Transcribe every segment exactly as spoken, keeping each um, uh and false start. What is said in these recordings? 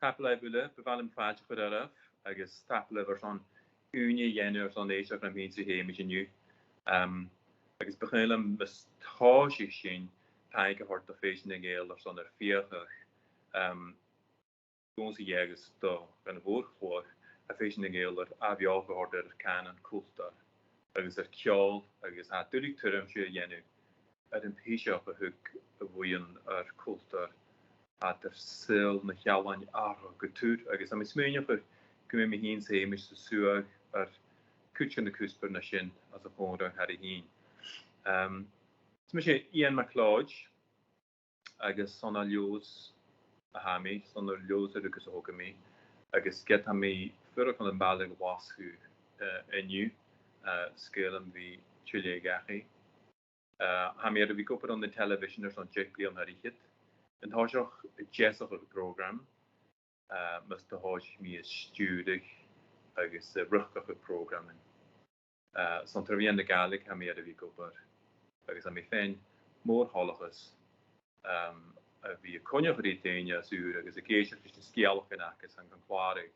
Tapadh leibh uile, bu mhath leam fàilte a chur oirbh, agus tapadh leibh airson ùine a dhèanamh airson èisteachd rium fhìn 's Hamish an-diugh. Um, agus bu chaomh leam mus tòisich sinn taing a thoirt do Fèisean nan Gàidheal airson ar fiachaidh, um, dhòmhsa agus do, dhan a' mhòr-chluich, a' Fèisean nan Gàidheal air ath-bheòthachadh a thoirt air cànan cultar agus air ceòl agus a' dol a-steach tuairimse a dhèanamh air am piseach a thug a' bhuidheann air cultar, a tha air saoghal nan Ceallrainn a' cur gu tur, agus tha mi a' smaoineachadh gu bheil mi fhìn 's Hamish a' suathadh air cuid de na cuspairean sin anns a' chòmhradh a th' againn. Um, is mise Iain MacLeòid, agus 's ann à Leòdhas a tha mi, 's ann à Leòdhas a rugadh 's a thogadh mi, agus ged tha mi a' fuireach ann am baile Ghlaschu, eh, an-diugh, eh, 's caomh leam a bhith a' tilleadh dhachaigh. Eh, tha mi air a bhith ag obair ann an television airson deich bliadhna air fhichead. An toiseach a' deasachadh prògram, eh, mus do thòisich mi a' stiùireadh agus a' riochdachadh prògraman. Eh, 's ann tro mheadhan na Gàidhlig a tha mi air a bhith ag obair, agus tha mi fhìn mòr thoileachas, um, a bhith a' coinneachadh ri daoine às ùr agus ag èisteachd ris na sgeulachdan aca 's an, an clàradh.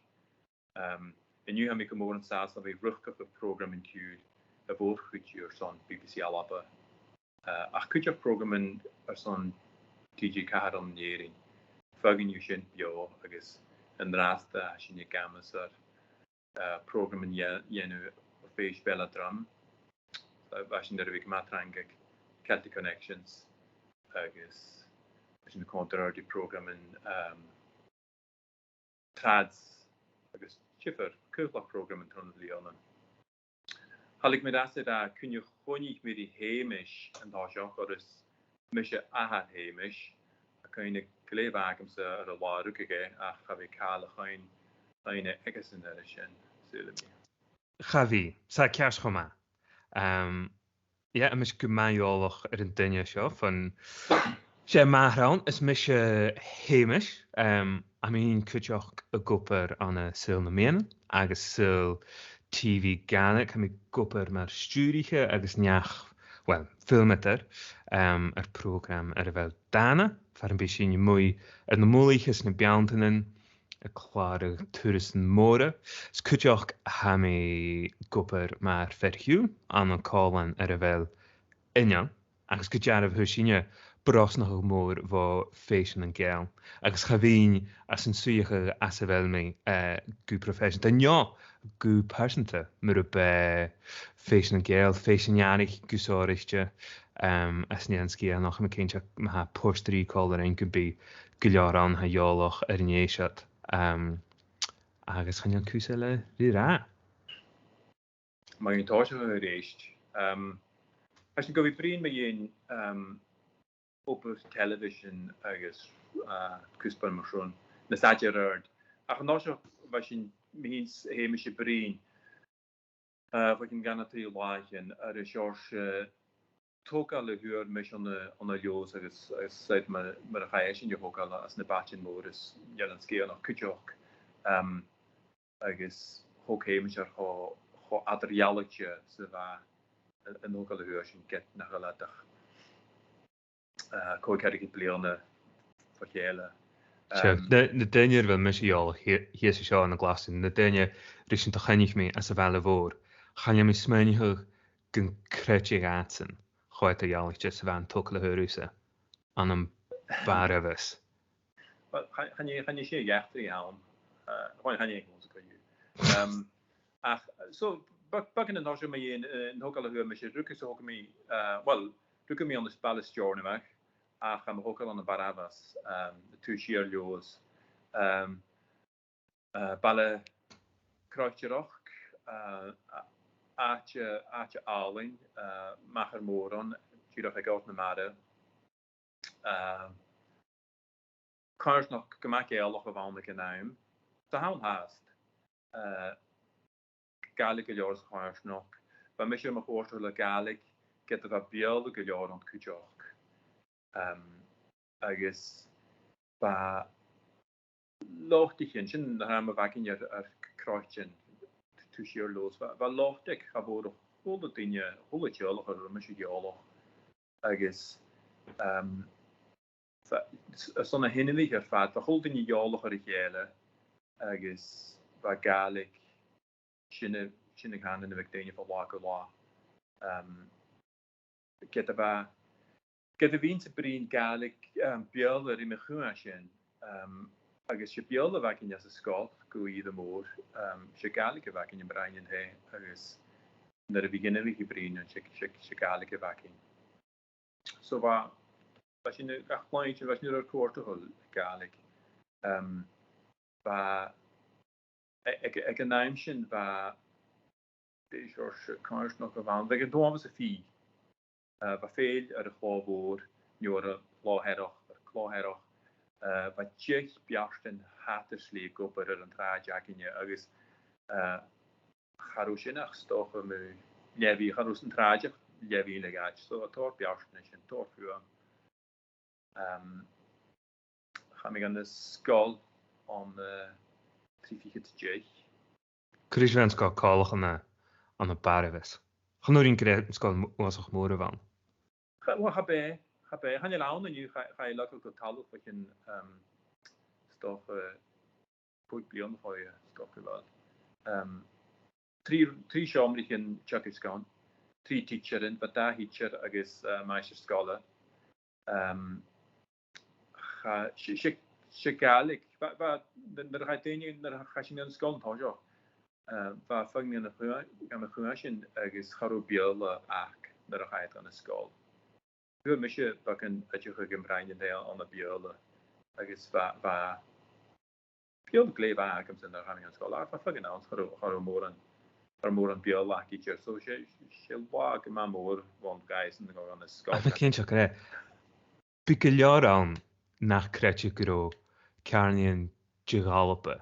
Um, an-diugh tha mi gu mòr an sàs a bhith a' riochdachadh prògraman ciùil, a' mhòr-chuid dhiubh airson B B C Alba. Eh, ach cuideachd prògraman airson T G Ceathair ann an Èirinn. Feumaidh sinn sin beò agus an-dràsta tha sinn ag amas air, eh, prògraman a dhè-, dhèanamh o Fèis Bheile Druim. Eh, bha sinn air a bhith gu math trang aig Celtic Connections agus bha sinn a' cunntadh air prògraman, ehm, trads agus diofar, cùl prògraman tron bhliadhna. Thàinig mi às a' bhad, cuin a choinnich mi ri Hamish an toiseach, oir is mise athair Hamish, a' cuimhne glè mhath agamsa air an latha a rugadh e, ach cha bhi càil a' chuimhne, chuimhne aigesan air sin, saoilidh mi. Cha bhi, 's e ceart cho math. Um, yeah, tha mise gu math eòlach air an duine seo, fon, 's e m' athair a th' ann, is mise Hamish, um, tha mi cuideachd ag obair ann an saoghal nam meadhanan, agus saoghal T V Gàidhlig, tha mi ag obair mar stiùiriche agus neach, well, filmeadair, um, air prògram air a bheil Dàna, far am bi sinn a-muigh air na mullaichean 's na beanntan, a' clàradh turasan mòra. Is cuideachd tha mi ag obair mar fear-ciùil ann an còmhlan air a bheil Inneal, agus gu dearbh fhuair sinne brosnachadh mòr bho Fèisean nan Gàidheal, agus cha bhithinn às an suidheachadh às a bheil mi, eh, gu proifeiseanta, no gu pearsanta, mura b' e Fèisean nan Gàidheal, Fèisean Earraich gu sònraichte, um, às an Eilean Sgitheanach, tha mi cinnteach ma tha Port Rìgh còmhla rinn gum bi gu leòr ann a tha eòlach air an fhèis ud, um, agus chan eil cus eile ri ràdh. Mar an toiseach a-rithist, um, tha sinn gu bhith bruidhinn mu dheidhinn, um, obair television agus, uh, cuspairean mar sin, nas fhaide air adhart. Ach an toiseach, bha sinn, mi fhìn 's Hamish a' bruidhinn, uh, bho chionn dhà no trì làithean, air an seòrsa, uh, togail a fhuair mise ann an, ann an Leòdhas agus, agus saoilidh mi mar, mar a chaidh esan a thogail anns na bailtean mòra san Eilean Sgitheanach cuideachd. Um, agus thog Hamish air cho, cho eadar-dhealaichte 's a bha an, an togail a fhuair sinn, ged nach eil iad ach, eh, còig-ceathrad bliadhna bho chèile. Sure. Um, na, na daoine air a bheil mise eòlach shì-, shìos an seo ann an Glaschu, na daoine ris an do choinnich mi anns a' bhaile mhòr, chan eil mi a' smaoineachadh gun creideadh iadsan cho eadar-dhealaichte 's a bha an togail a fhuair thusa ann am Barabhas. Well, chan, chan e, chan e sin an eachdraidh a th' ann. Eh, chan, chan e an-còmhnaidh co-dhiù. Um, ach, so, b-, b' e an toiseach mu dheidhinn, eh, an togail a fhuair mise, rugadh 's a thogadh mi, eh, well, rugadh mi ann an baile Steòrnabhaigh, ach tha mo thogail ann am Barabhas, um, taobh siar Leòdhais. Um, eh, baile croitearachd, eh, a-, àite, àite àlainn, eh, machair mòr ann, dìreach aig Àird na Mara. Eh, coimhearsnachd gu math Gàidhealach a bh' ann aig an àm. 'S a th' ann fhathast. Eh, Gàidhlig gu leòr sa choimhearsnachd. Bha mise air mo chomhfhurtachadh le Gàidhlig, ged a bha Beurla gu leòr ann cuideachd. Um, agus bha lotaichean, sin na th' ann, ma bh' againn air, air croitean taobh siar Leòdhais. Bha, bha lotaich, cha mhòr, a h-uile duine, a h-uile teaghlach air a bha mise eòlach. Agus, um, bha, s-, 's ann a h-uile duine air fad, bha a h-uile duine eòlach air a chèile, agus bha Gàidhlig, sin a, sin a' chànan a bhiodh daoine a' falbh gu latha. Um, ged a bha, ged a bhithinn-sa a' bruidhinn Gàidhlig, um, Beurla ri mo chuaisean, um, agus 's e Beurla a bh' againn anns an sgoil gu ìre mhòr, um, 's e Gàidhlig a bh' againn am broinn an taighe, agus nuair a bhiodh inbhich a' bruidhinn ann, 's e, 's e, 's e Gàidhlig a bh' againn. So bha, bha sinn a' cluinntinn, bha sinn air ar cuairteachadh le Gàidhlig. Um, bha, a-, aig, aig an àm sin bha, dè seòrsa coimhearsnachd a bh' ann, bha an t-uabhas a' fighe. Uh, bha fèill air a' Chlò Mhòr, no air a' Chlò Shearrach, air a' Chlò Shearrach. Uh, bha deich beartan fada 's leth ag obair air an t-sràid againne, agus, uh, cha robh sin ach 's dòcha mu leth-mhìle, cha robh an t-sràid ach leth-mhìle a dh'fhaid, so tòrr beartan an sin, tòrr fuaim. Um, chaidh mi dhan an sgoil ann an, uh, trì fichead 's a deich. Cò ris a bha an sgoil còmhla ann an, ann am Barabhas? Chan urrainn gur e an sgoil m-, uabhasach mòr a bh' ann. Cha, well, cha b' e, cha b' e. Chan eil ann an-diugh, chaidh, chaidh a leagail gu talamh bho chionn, um, 's dòcha, uh, còig bliadhna, chaidh, 's dòcha, bha. Um, trì, trì seòmraichean teagasg ann, trì tidsearan, bha dà thidsear agus, uh, maighstir-sgoile. Um, cha, 's e, 's e, 's e Gàidhlig, bha, bha, nuair a chaidh daoine, nuair a chaidh sinn dhan sgoil an toiseach, uh, bha feadhainn dha na chua-, dha na chuaisean agus cha robh Beurla aca nuair a chaidh iad dhan an sgoil. Fhuair mise beagan oideachadh am broinn an taighe ann am Beurla, agus bha, bha Beurla glè mhath agamsa nuair a chaidh mi dhan sgoil, ach bha feadhainn ann, cha robh, cha robh mòran, cha robh mòran Beurla aca idir. So 's e, 's e latha gu math mòr bhon ghaisgeach a dhol dhan an sgoil. Tha mi cinnteach gur e. Bidh gu leòr ann nach creideadh gun robh ceàrnaidhean de dh'Alba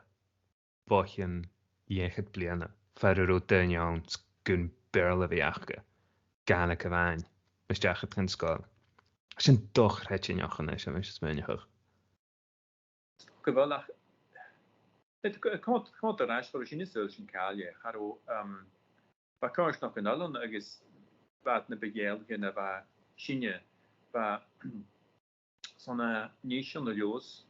bho chionn leth-cheud bliadhna, far an robh daoine ann 's gun Beurla a bh' aca, Gàidhlig a-mhàin, a-steach dhan sgoil. Tha sin do-chreidsinneach a-nis, tha mise a' smaoineachadh. Gu bheil ach, it, co-, co-, co-, air ais, cha robh sinne a' saoilsinn càil, cha robh, um, bha coimhearsnachdan eile ann agus bha iad na bu dheidheil na bha sinne, bha, 's ann an Nis ann an Leòdhas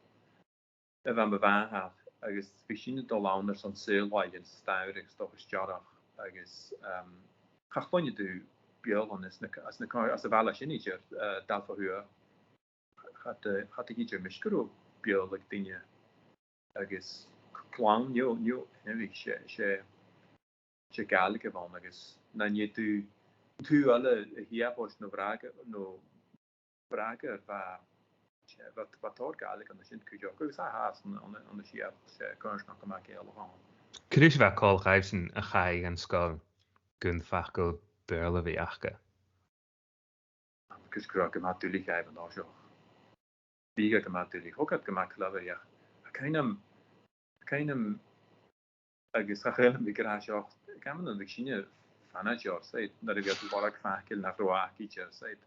a bha mo mhàthair, agus bha sinne a' dol ann airson saor-làithean 's an t-samhradh 's dòcha 's deartha, agus, um, cha chluinneadh tu Beurla anns na, anns na co-, anns a' bhaile sin idir, uh, Dalfa Thuaidh. Cha do, cha do dh'fhaodadh mise gun robh Beurla aig daoine agus c-, clann, no, no, no, 's e, 's e, 's e Gàidhlig a bh' ann agus nan dèidh tu, tu eile a Shiaboist no Bhràga, no Bhràga, bha, 's e, bha, bha tòrr Gàidhlig ann an sin cuideachd, agus a, tha, ann, ann, ann an Siabost, 's e coimhearsnachd gu math Gàidhealach ann. Cò ris a bha còir dhaibhsan a chaidh dhan sgoil gun facal Beurla a bhith aca? Agus gun robh gu math duilich dhaibh an toiseach. Bha iad gu math duilich, thog iad gu math clever, ach tha cuimhn' agam, tha cuimhn' agam, agus tha cuimhn' agam bhith ag ràdh seo, ciamar a bhiodh sinne a' fanaid air, said, nuair a bhiodh iad a' lorg faclan nach robh aca idir, said.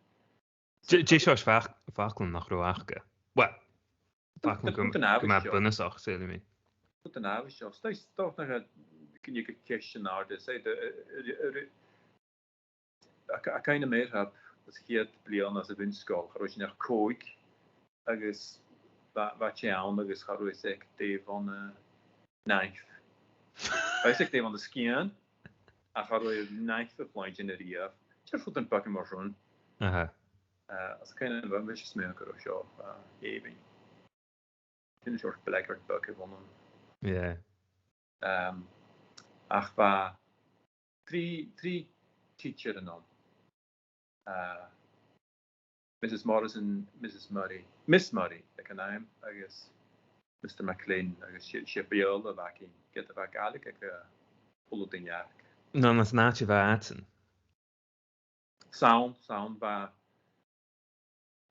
Dè, dè seòrsa fac-, faclan nach robh aca? Well, faclan gu, gu math bunasach, saoilidh mi. Rud an àbhaist seo. Is dòcha nach eil cuimhne agam air ceist an-àirde, said, a, a, a, a, a, a, cuimhn' agam air, tha, anns a' chiad bhliadhna anns a' bhun-sgoil, cha robh sinn ach còig, agus bha, bha tè ann agus cha robh fhios aice dè bh' ann an knife. Bha fhios aice dè bh' ann an sgian, ach cha robh e knife a chluinntinn a-riamh. Deagh rud beag mar sin. Aha. Eh, is cuimhn' agam, bha mise a' smaoineachadh gun robh seo, eh, èibhinn. Sin an seòrsa blackguard beag a bh' ann. Yeah. Ehm, ach bha trì, trì tidsearan ann. Eh, Missus Morrison, Missus Murray, Miss Murray, aig an àm, agus Mister MacLean, agus 's e, 's e Beurla a bh' againn, ged a bha Gàidhlig aig a h-uile duine aca. No, nas, an àite a bha iadsan? 'S ann, 's ann, bha,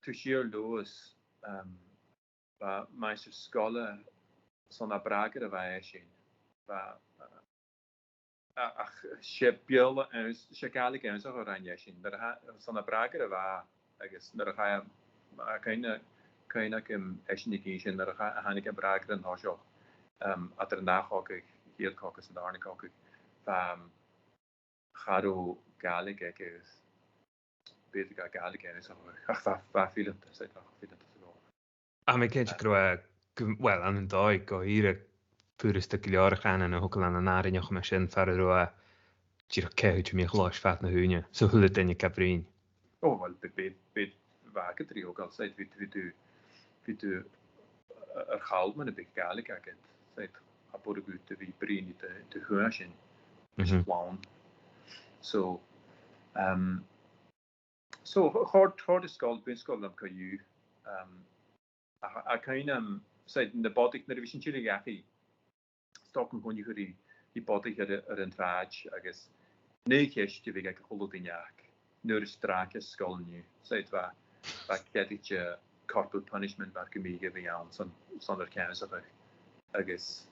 taobh siar Leòdhais, ehm, bha maighstir-sgoile, 's ann à Bràgar a bha esan. Bha, eh, a-, ach 's e Beurla anns, 's e Gàidhlig anns a bha esan. Nuair a tha-, 's ann à Bràgar a bha, agus nuair a chaidh, tha cuimhne, cuimhne agam esan ag innse, nuair a tha-, a thàinig e à Bràgar an toiseach, ehm, eadar an dà chogadh, a' chiad chogadh 's an dàrna cogadh, bha, ehm, cha robh Gàidhlig aige, b' fheudar dha Gàidhlig a bhith anns a' bhàta, ach bha, bha e fileanta, 's e, bha e fileanta sa bhàta. Tha mi cinnteach gu robh e, gu, well, ann an dòigh, gu h-àraidh furasta gu leòr a' chànan a thogail ann an àrainneachd mar sin, far an robh e dìreach ceithir timcheall a-nis fad na h-ùine, so a h-uile duine ga bruidhinn. Oh, well, bidh, bidh, bidh, bha agad ri thogail, said, bidh, bidh tu, bidh tu, uh, air chall mura biodh Gàidhlig agad, said, cha b' urrainn dhut a bhith a' bruidhinn do, do thuathasan, Mhm. Shlàn. So, um, so, ch-, chòrd, chòrd an sgoil, bun-sgoil leam co-dhiù, um, ach, ach cuimhne agam, said, na bodaich, nuair a bha sinn a' tilleadh dhachaigh, 's dòcha gun cuimhne dhut ri, ri bodaich air, air an t-sràid agus an aon cheist a bhiodh aig a h-uile duine aca, nuair a stàineadh an sgoil an-diugh. Said, bha, bha cead aig, eh, corporal punishment mar gum biodh a bhith ann son, son ar ceannsachadh. Agus,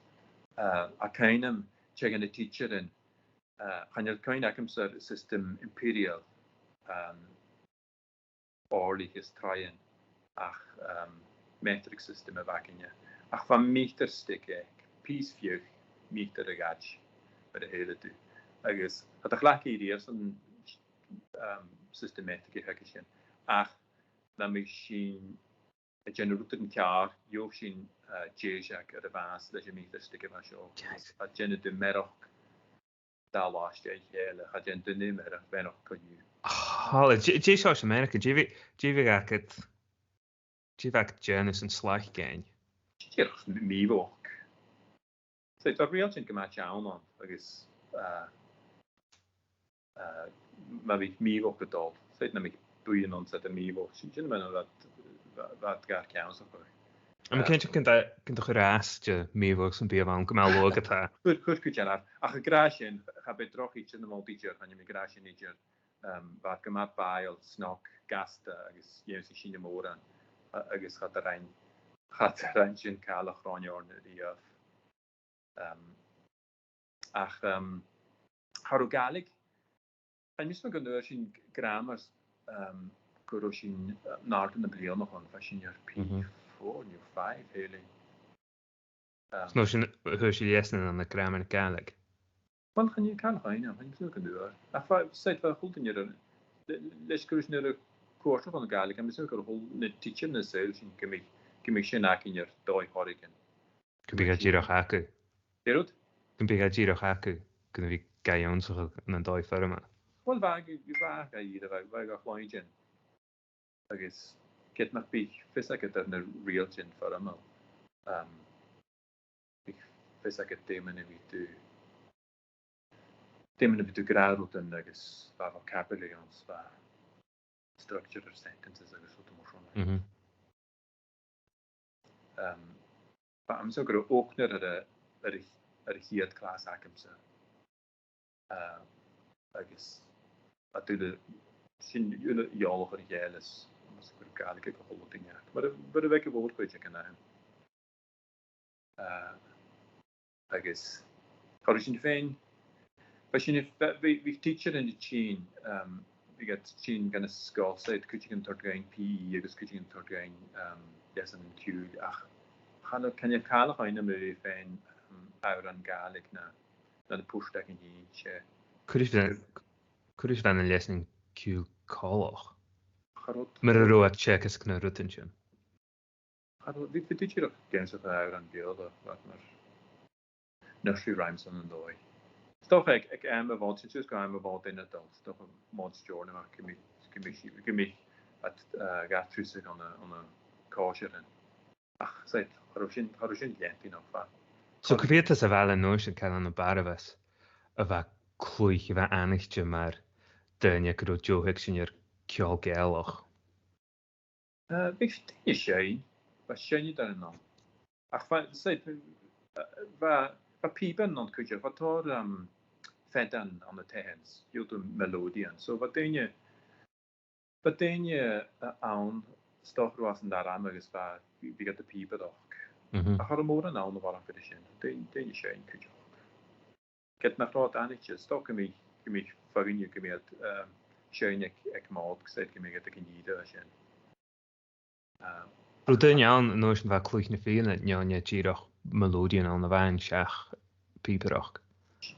eh, tha cuimhne agam, tè de na tidsearan, eh, chan eil cuimhne agamsa air system imperial, um, òirlich is troighean ach, um, metric system a bh' againne. Ach bha meter stick aige, pìos fiodh, meter a dh'fhaid, mar a shaoileadh tu. Agus cha do chleachd e a-riamh san, um, system metric a th' aige sin. Ach nam biodh sinn a' dèanamh rudan ceàrr, gheibheadh sinn, uh, dèiseag air a' bhàs leis a' meter stick a bha seo. Yes. Cha dèanadh tu mearachd dà làithean a chèile, cha dèan duine mearachd, mearachd co-dhiù. Tha, dè, dè seòrsa mearachd, dè bhiodh, dè bhiodh agad, dè bhiodh agad dèanamh san t-slaightean? Dìreach mì-, mì-mhodh. So, tha riaghailtean gu math teann ann, agus, uh, uh, ma bhiodh mì-mhodh a' dol, so, nam biodh buidheann ann, said, a' mì-mhodh, sin, sin mar a bha, bha, bha iad gar ceannsachadh. Am, uh, cinnteach gun do, gun do chuir e às do mhì-mhodh sam bith a bh' ann, gu math luath a tha. Chuir, chuir cuid ann, ach ag ràdh sin, cha b' e droch thidsear a bh' ann idir, chan eil mi ag ràdh sin idir, um, bha iad gu math bàidheil, snog, gasta, agus dh'ionnsaich sinne mòran, a-, agus cha do rinn, cha do rinn sin càil a' chruinne oirnn a-riamh. Um, ach, um, cha robh Gàidhlig, chan eil fhios agam gun d' fhuair sinn gràmar, um, gun robh sinn, uh, an àirde nam bliadhnaichean, bha sinn air Mhm. P four no five, fhèin. Um, 'S an uair sin, fhuair sibh leasanan ann an gràmar na Gàidhlig? Well, chan eil cuimhne agam, chan eil fhios agam gun d' fhuair. Ach bha, said, bha a h-uile duine air, le-, leis gun robh sinn air a' chuairt ann an Gàidhlig, tha mi a' smaoineachadh gun robh a h-uile, na tidsearan a shaoil sinn gum biodh, gum biodh sin againn air dòigh air choreigin. Gum biodh e dìreach aca. Dè rud? Gum biodh e dìreach aca, gun a bhith ga h-ionnsachadh ann an dòigh foirmeil. Well, bha, bha, bha, bha, bha, bha cluinntinn. Agus ged nach biodh fios agad air na riaghailtean foirmeil, um, bhiodh fios agad dè mar a bhiodh tu, dè mar a bhiodh tu ag ràdh rudan agus bha vocabulary ann, 's bha structure of sentences agus rudan mar sin. Mhm. Um, bha, tha mi a' smaoineachadh gun robh ochd near a, air a, air a' chiad clas agamsa. Uh, agus a' dol a, sin, a' dol eòlach air a chèile is, mas e gur e Gàidhlig aig a h-uile duine aca. Mar a, mar a bh' aig a' mhòr-chuid aig an àm. Uh, agus cha robh sinn fhèin, bha sinn, bha, bha, bha tidsearan a' tighinn, um, bha iad a' tighinn dhan an sgoil, said, cuideigin a' toirt dhuinn P E agus cuideigin a' toirt dhuinn, um, leasanan ciùil, ach chan eil, chan eil càil a chuimhne agam a bhith faighinn, um, òran Gàidhlig na, na, na puirt againn fhìn, 's e. Cò ris a bha, cò ris a bha na leasanan ciùil coltach? Cha robh. Mar a robh iad a' teagasg na rudan sin. Cha robh, bha, bha iad dìreach ag ionnsachadh òrain Bheurla, mar, mar nursery rhymes ann an dòigh. 'S dòcha aig, aig àm a' Mhòid, sin suas gu àm a' Mhòid an-diugh, 's dòcha Mòd Steòrnabhagh, gum biodh, gum biodh, gum biodh iad, eh, ga trusadh ann an, ann an còisirean. Ach, said, cha robh sin, cha robh sin leantainn, nach robh? So, cia mheud a bha sibh an uair sin, càit an robh am bàrr a bha, a bha cluich, a bha aithnichte mar dhuine gun robh deagh thuigsinn air ceòl Gàidhealach? Eh, bha daoine a' seinn, bha seinneadairean ann. Ach bha, said, eh, bha, bha pìoban ann cuideachd, bha tòrr, um, feadan ann an taighean, gheibheadh tu melodeon. So bha daoine, bha daoine, eh, ann, 's dòcha, a bha san dàrna rùm agus bha, bha, bha iad a' pìobaireachd. Mhm. Ach cha robh mòran ann a bharrachd air sin. Daoine, daoine a' seinn cuideachd. Ged nach robh iad aithnichte, 's dòcha gum biodh, gum biodh feadhainn, gum biodh iad, um, a' seinn aig, aig Mòd, 's dòcha gum biodh iad aig an ìre sin. Um, robh daoine ann an uair sin a bha a' cluich na fìdhle, no, no dìreach melodeon ann a bha ann seach pìobaireachd?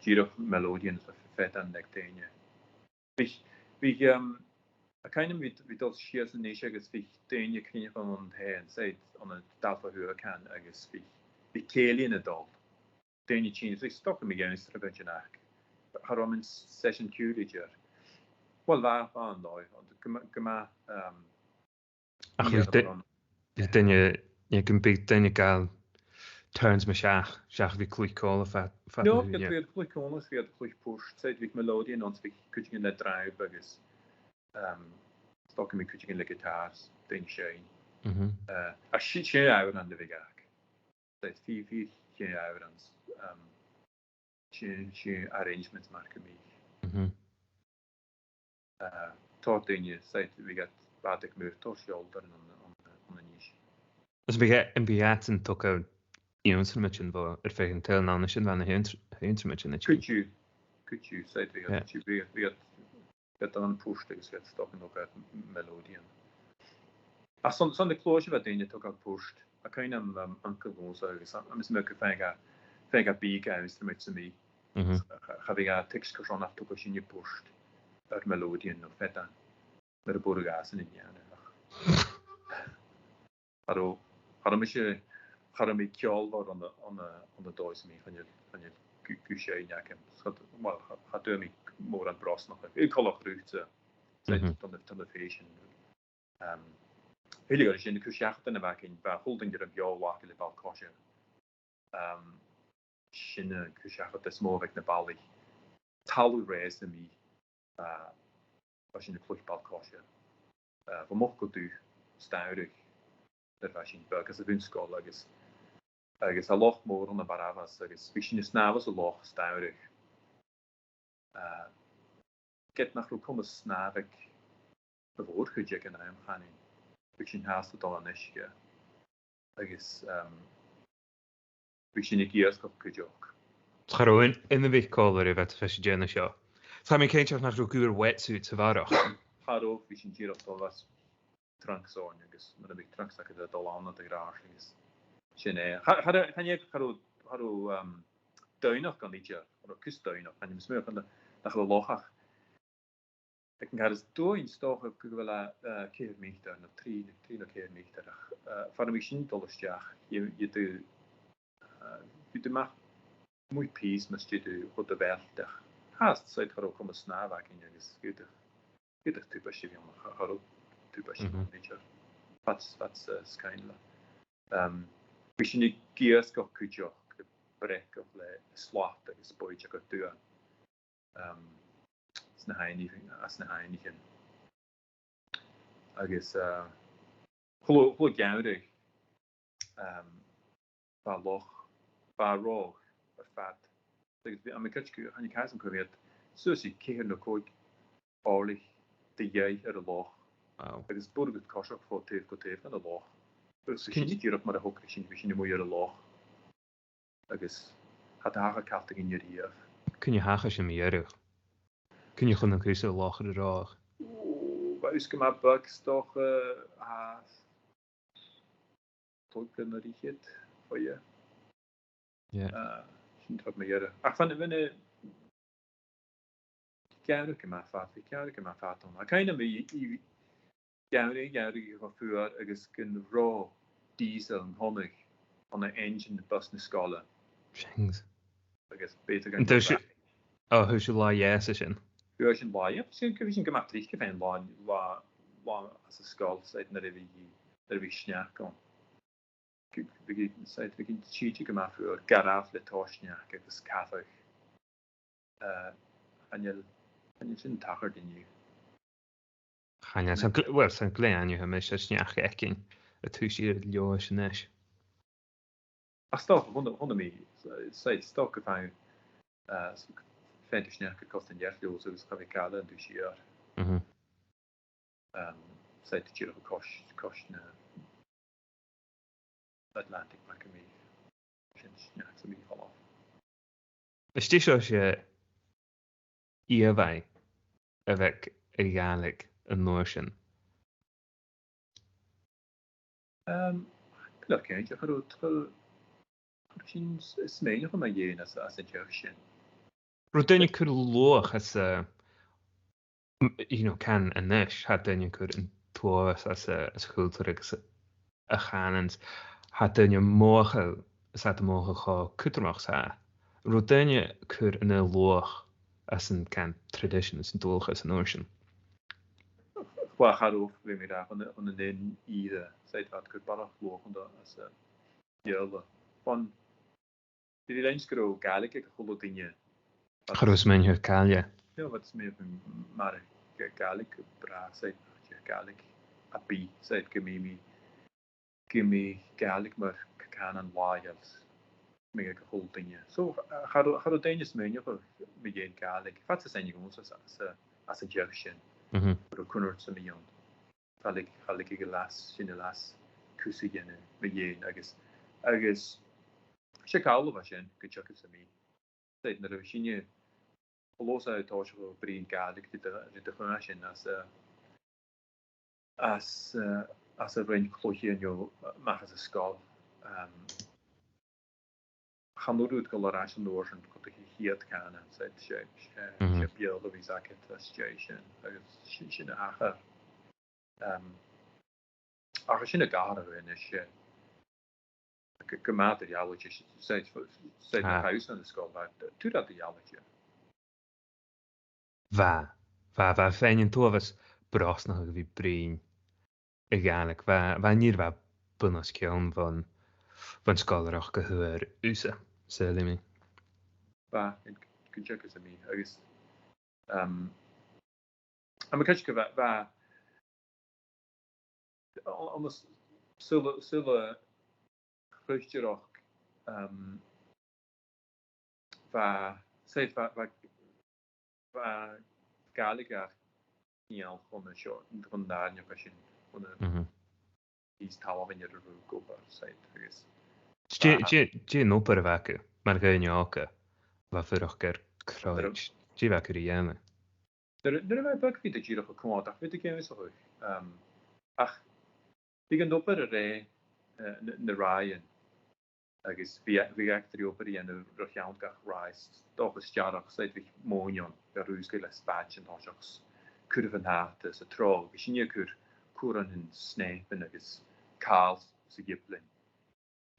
Dìreach melodeon is feadan aig daoine. Bha, bha, um, Tha cuimhn' agam bhith, bhith dol sìos a-nis agus bhiodh daoine a' cruinneachadh ann an taigh, said, ann an Dalfa Thuagan agus bhiodh, bhiodh cèilidhean a' dol. Daoine a' tighinn, 's bhiodh stoc a' mhiann-instrument aca. Cha robh mi an seisean ciùil idir. Uill, bha, bha an dòigh, ond gu ma-, gu math, um, Ach bhiodh du-, bhiodh duine, yeah, gum biodh duine a' gabhail turns mu seach, seach a bhith a' cluich còmhla fad, fad No, na bhiodh, bhiodh a' cluich còmhla, bhiodh a' cluich port, said, bhiodh melodeon ann, bhiodh cuideigin le dragh agus, um, stoc a' mhiann cuideigin le guitar, daoine seinn. Mhm. Uh, ach 's e, 's e òran a bhiodh aca. Said, fìor, fìor, 's e òran, um, 's e, 's e arrangements mar gum biodh. Mhm. Uh, tòrr daoine, said, bhiodh iad, bha iad aig muir, tòrr seòladairean ann, ann, ann a-nis. Is am biodh, am biodh iadsan a' togail ionnsramaidean bho, air feadh an t-saoghail, no an e sin a bha na h-ionns-, ionnsramaidean a' tighinn? Cuideachd, cuideachd, said, bhiodh iad, Yeah. bhiodh, bhiodh iad, bhiodh iad ann am port agus bhiodh iad stoc a' togail melodeon. Ach 's ann, 's ann a' chluais a bha daoine a' togail port. Tha cuimhn' agam, um, uncail dhòmhsa agus, um, is mi gu feum ga, feum ga bìge agus tha mi sa mhì. Mhm. Cha, cha bhiodh e a' tuigsinn carson nach togadh sinne port air melodeon no feadan, mura b' urrainn dhàsan a dhèanamh. Cha robh, cha robh mise, cha robh mi ceòlmhor ann an, ann an, ann an dòigh sam bith, chan eil, chan eil gu, gu seinn agam. Cha, uill, cha, cha d' fhuair mi mòran brosnachaidh. Air coltach riutsa, Mhm. tha na, tha na fèisean. Um, thuirt mi gur e sin a' cur-seachadan a bh' againn, bha a h-uile duine air am beò-ghlacadh le ball-coise. Um, sin a' cur-seachad as motha a bh' aig na ballaich. Talamh rèidh sam bith, uh, bha sinn a' cluich ball-coise. Uh, bho mhoch gu dubh, as t-samhradh, nuair a bha sinn beag, anns a' bhun-sgoil agus, agus tha loch mòr ann am Barabhas agus bhiodh sinn a' snàmh anns an loch as t-samhradh. Uh, ged nach robh comas snàmh aig a' mhòr-chuid aig an àm, chanainn, bhiodh sinn fhathast a' dol an uisge. Agus, um, bhiodh sinn ag iasgach cuideachd. Cha robh aon, aon a bhiodh còmhla ribh a bhiodh a' dèanamh seo. Tha mi cinnteach nach robh gu leòr wetsuits a bharrachd. Cha robh, bhiodh sinn dìreach a' dol às trunks oirnn agus mura biodh trunks agad, a' dol ann an do ghràs agus sin e. Cha, cha, cha, cha robh, cha robh, um, doimhneachd ann idir, cha robh cus doimhneachd, chan eil mi a' smaoineachadh nach robh loch ach aig an càr is dòigh, 's dòcha gu bheil e, eh, ceithir meatair no trì, trì no ceithir meatair, ach, eh, far am biodh sinn a' dol a-steach, dh'fh-, dh'fhaodadh, eh, dh'fhaodadh a-mach a-muigh pìos mus tèid thu chun do bheilt, ach fhathast, said, cha robh comas snàmh againn agus dh'fhaodadh, dh'fhaodadh tubaist a bhith ann, cha, cha robh tubaist ann idir. Fad, fad 's, eh, sgoinneil. Em, bhiodh sinn ag iasgach cuideachd, a' breacadh le slat agus boid aig an duan. Em, anns na h-aibhnichean, anns na h-aibhnichean. Agus, eh, a h-uile, a h-uile geamhradh, em, bha loch, bha ròg air fad. Agus bha, tha mi cinnteach gu, chan eil càil agam cò mheud, suas ri ceithir no còig òirlich de dh'fheadhainn air an loch. Wow. Agus b' urrainn dhut coiseachd bho taobh gu taobh dhen an loch. Agus bha sinn dìreach mar a thogradh sinn, bha sinn a-muigh air an loch. Agus cha do thachair cealtagan a-riamh. Cuin a thachair sin mu dheireadh? Cuin a chunna thusa an loch air an ròg? Ò, bha thusa gu math beag, 's dòcha, a, tòrr bliadhna air fhichead, bho dh'fhalbh. Yeah. Ah, sin trod mu dheireadh. Ach bha na, bha na geamhraidhean gu math fada, bha geamhraidhean gu math fada ann. Tha cuimhn' agam bhith, bhith geamhradh, geamhradh gu fuar agus gun robh diesel an connadh ann an engine bus na sgoile. Jeez. Agus b' fheudar gun... An do sibh, ò, fhuair sibh latha dheas an sin? Fhuair sinn latha, yeah, sin, bha sinn gu math tric a' faighinn latha, latha, latha às an sgoil, said, nuair a bhiodh, nuair a bhiodh sneachd ann. Gu, bhiodh, said, bhiodh sinn a' tìde gu math fuar, garbh le toiseach agus cabhag. Eh, chan eil, chan eil sin a' tachairt an-diugh. Chan eil, 's ann gl-, well, 's ann glè ainneamh a tha mise air sneachd fhaicinn a' tòiseachadh leotha a-nis. Ach 's dòcha, chunna, chunna mi, 's, 's, 's dòcha gu faigh, eh, s-, faigheadh tu sneachd air costa an ear leotha agus cha bhiodh càil an taobh siar. Mhm. Em, 's e dìreach a' cois, cois na Atlantic mar gum biodh. Sin sneachd sam bith a' falbh. Is e seo, 's e ìomhaigh a bh' aig a' Ghàidhlig an uair sin. Em, gu leòr cinnteach, cha robh, cha robh, cha robh sinn s-, smaoineachadh mu dheidhinn às, às an t-seagh sin. Robh daoine a' cur luach às, eh, m-, you know, can a-nis, tha daoine a' cur an t-uabhas às a, às a' chultar agus a, a chànan. Tha daoine a' mothachadh, is iad a' mothachadh cho cudromach 's a tha. An robh daoine a' cur an aon luach às an can tradition, às an dualchas an uair sin? Well, cha robh, bha mi ag ràdh, chun, chun an aon ìre, 's iad a' cur barrachd luach an-dà às a' Bheurla. Bhon, bha mi a' smaoineachadh gun robh Gàidhlig aig a h-uile duine. Cha robh smaoineachadh càil, yeah. No, bha mi a' smaoineachadh mar Gà-, Gàidhlig brèagha, 's iad, Gàidhlig à bith, 's iad gum bi mi, gum bi Gàidhlig mar c-, cànan làitheil, mi aig a h-uile duine. So, cha robh, cha robh daoine a' smaoineachadh mu dheidhinn Gàidhlig. Fad 's a sin, dh'fhàs, às a, às a dèidh sin. Mhm. Cha robh cunnart sam bith ann. Cha leig, cha leig a leas, sin a leas cus a dhèanamh mu dheidhinn agus, agus 's e càil a bha sin, gun teagamh sam bith. 'S e, nuair a bha sinne, a' leughadh 's a' tòiseachadh a' bruidhinn Gàidhlig ri do, ri do chaoimhneas sin às a, às, eh, às a' roinn chluiche no a-mach às an sgoil. Em, chan urrainn dhut a dhol air ais an uair sin gu do chiad chànan, 's e, 's e, 's e, 's e Beurla a bhios agad às dèidh sin, agus sin, sin a thachair. Em, ach sin a' gàire a-nis, eh, gu, gu math eadar-dhealaichte, 's e, 's e, 's e na tha thusa ann an sgoil, bha, tuilleadh eadar-dhealaichte. Bha, bha, bha feadhainn an t-uabhas brosnachail a bhith a' bruidhinn a' Ghàidhlig, bha, bha an ìre mhath bunasach ann bhon, bhon sgoilearachd a fhuair thusa, saoilidh mi. Bha, gun, gun teagamh sam bith, agus, um, tha mi a' creidsinn gu bheil, bha, an, an saoghal, saoghal croitearachd, um, bha, 's e, bha, bha, bha Gàidhlig a' dol chun an seo, chun an àrainneachd sin, chun a, mhm, is talmhainn air an robh gu bhith, 's e, agus dè, dè, dè an obair a bh' aca, mar dhaoine òga, a bha a' fuireach air croit, dè bh' aca ri dhèanamh? Nuair, nuair a bha e beag bhiodh tu dìreach a' coimhead, ach bhiodh tu ag ionnsachadh, um, ach bhiodh an obair a rèir, eh, na, na ràithean, agus bhiodh, bhiodh aca ri obair a dhèanamh ro cheann gach ràith, 's dòcha 's dòcha, 's e, bhiodh mòine ann, bhiodh iad a' rùsgadh le spaid an toiseach, 's cur a' bhuntàta sa treo, agus sin a' cur curran an snèipean agus càl sa ghiblean,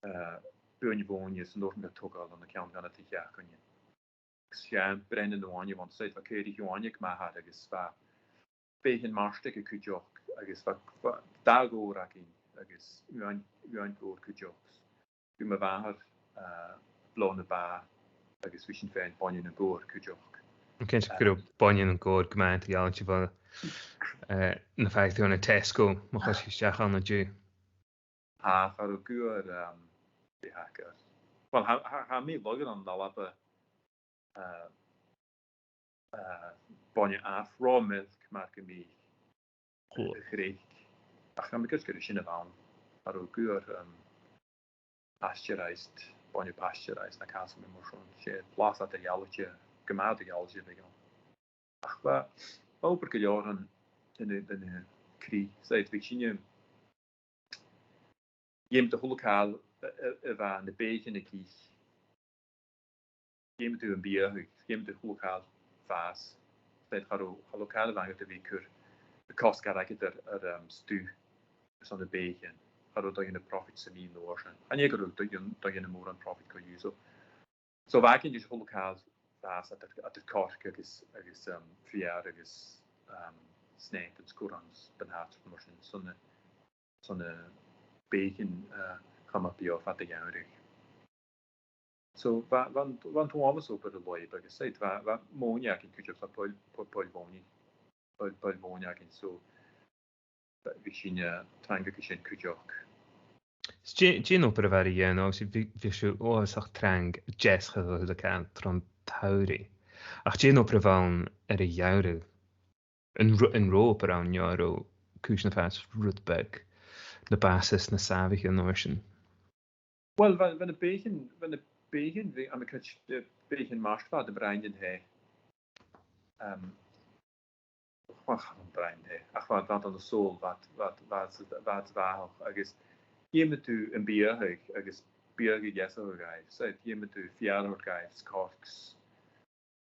eh, buain a' mhòine 's an uair sin ga thogail ann an ceann dha na taighean-coinneimh. Agus 's e breith na h-uaine a bh' ann, 's e, bha caoraich uaine gu math air agus bha beathaichean mairt aca cuideachd agus bha, bha dà ghobhar againn agus uain, uain ghobhar cuideachd. Bha mo mhàthair, eh, a' bleoghann a' bhàth agus bha sinn a' faighinn bainne nan gobhar cuideachd. Tha mi cinnteach gun robh bainne nan gobhar gu math eadar-dhealaichte bho, eh, na factaraidhean ann an Tesco, ma choisich thu a-steach ann an-diugh. Tha, cha robh gu leòr, um, beatha aca. Well, tha, tha, tha mi a' lorg ann an Alba, eh, eh, bainne àrd, raw milk, mar gum biodh, a' chreic. Ach tha mi a' creidsinn gur e sin a bh' ann. Cha robh gu leòr, um, pasteurized, bainne pasteurized no càil sam bith mar sin. 'S e blas eadar-dhealaichte, gu math eadar-dhealaichte a bh' ann. Ach bha, bha obair gu leòr ann an, an, an, an crìch, 's e, bhiodh sinne, dh'fheumadh tu a h-uile càil a, a, a bha na beathaichean ag ithe, dh'fheumadh tu am biadhadh, dh'fheumadh tu a h-uile càil a fàs. 'S e, cha robh, cha robh càil a bh' ann gu bhith a' cur, a' cosg airgead air, air, um, stuth airson na beathaichean. Cha robh dòighean profit sam bith an uair sin. Chan e gu robh dòighean, dòighean mòran profit co-dhiù. So, so bha againn ris a h-uile càil a fàs eadar, eadar coirce agus, agus, um, feur agus, um, snèipean is curran is buntàta mar sin. So na, so na beathaichean, eh, a chumadh beò fad a' gheamhraidh. So bha, bha, bha an t-uabhas obair air a leughadh agus 's e, bha, bha mòine againn cuideachd, bha poil, poil, poil mhòine, poil, poil mhòine againn, so bha, bha sinne trang aig sin cuideachd. 'S dè, dè an obair a bha ri dhèanamh, agus bha, bha sibh uabhasach trang deasachadh a h-uile càil tron t-samhradh. Ach dè an obair a bh' ann air a' gheamhradh? An ro-, an robh obair ann, no an robh cùisean a' fàs rud beag na b' fhasa na sàmhach an uair sin? Well, bha, bha na beathaichean, bha na beathaichean, bha, tha mi a' creidsinn, na beathaichean mairt, bha iad a' bruidhinn an taigh. Um, well, chan ann a' bruidhinn an taigh, ach bha, bha iad ann an sùil, bha iad, bha iad, bha iad, bha iad a' bhàthadh, agus dh'fheumadh tu am biadhadh, agus biadhadh a dheasachadh dhaibh, 's e, dh'fheumadh tu feur a thoirt dhaibh, 's coirce,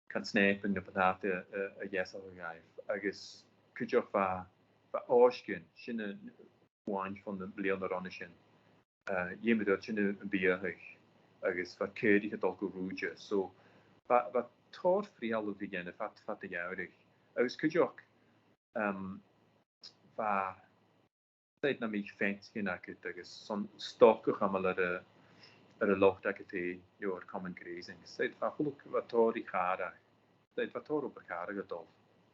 can snèipean no buntàta a, a dheasachadh dhaibh. Agus cuideachd bha, bha òisgean, sin a bhuain fon a' bhliadhna ron a sin. Eh, dh'fheumadh tu sin a, a bhiathadh agus bha caoraich a' dol gu rùide. So bha, bha tòrr frithealadh ri dhèanamh fad, fad a' gheamhraidh. Agus cuideachd, um, bha said nam biodh feansaidhean agad agus son stoc a chumail air a, air an lot agad fhèin, you know, air common grazing. Said bha a h-uile, bha tòrr ri chàradh. Said bha tòrr obair chàradh a' dol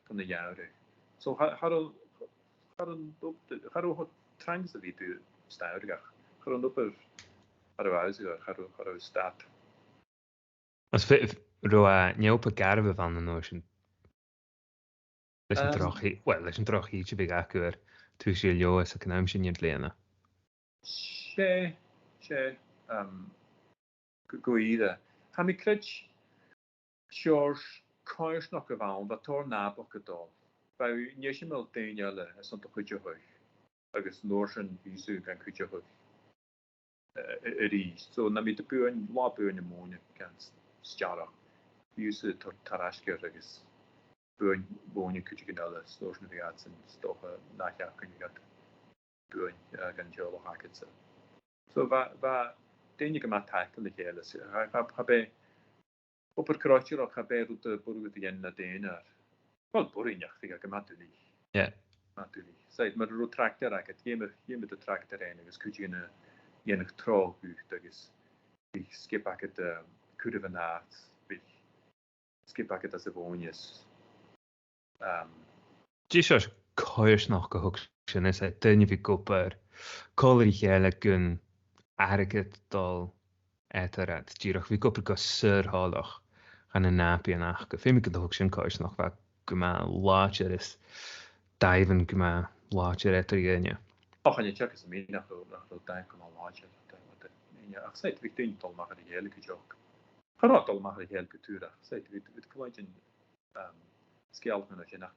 gun a' gheamhradh. So cha, cha robh, cha robh an ob-, cha robh e trang 's a bhith a' stad ach cha robh an obair cha robh e, cha robh, cha robh e stad. Is fi-, f-, robh e, an e obair gharbh a bh' ann an uair sin? Leis an, um, droch-, well, leis an droch-shìde a bhiodh aca air taobh siar Leòdhas aig an àm sin dhen bhliadhna. 'S e, 's e, um, gu, gu ìre. Tha mi a' creids' seòrsa coimhearsnachd a bh' ann, bha tòrr nàbachd a' dol. Bha, an dèidh sin, bha daoine eile airson do chuideachadh, agus an uair sin bha thusa gan cuideachadh, eh, a-, a-rithist. So nam biodh do buain, latha buain a' mhòine, can s-, steach, bha thusa tar-, tarraisgeir agus buain, buain cuideigin eile, 's an uair sin bhiodh iadsan 's dòcha nach fhaca iad buain, eh, dhan teaghlach agadsa. So bha, bha daoine gu math taiceil ri chèile. So cha, cha, cha b' e obair croitearachd, cha b' e rud a b' urrainn dhut a dhèanamh nad aonar. Well, b' urrainn, ach bhiodh e gu math duilich. Yeah. Math duilich. Said, mura robh tractar agad, dh'fheumadh, dh'fheumadh tu tractar fhaighinn agus cuideigin a dhèanadh trobhad dhut agus bhiodh sgioba agad, eh, a' cur a-mach an àite, bhiodh sgioba agad às a' mhòine is, um, dè seòrsa coimhearsnachd a thug sin, is e daoine a bhith ag obair còmhla ri chèile gun airgead a' dol eatarra, dìreach a bhith ag obair gu saor-thoileach dha na nàbaidhean aca. Feumaidh gun do thog sin coimhearsnachd a bha gu math làidir is dàimhean gu math làidir eadar dhaoine. Och, chan eil teagamh sam bith nach robh, nach robh dàimh gu math làidir eadar, eadar dhaoine. Ach said, bhiodh daoine a' dol a-mach air a chèile cuideachd. Cha robh e a' dol a-mach air a chèile gu tur ach, said, bhiodh, bhiodh cluinntinn, um, sgeulachdan mar sin ach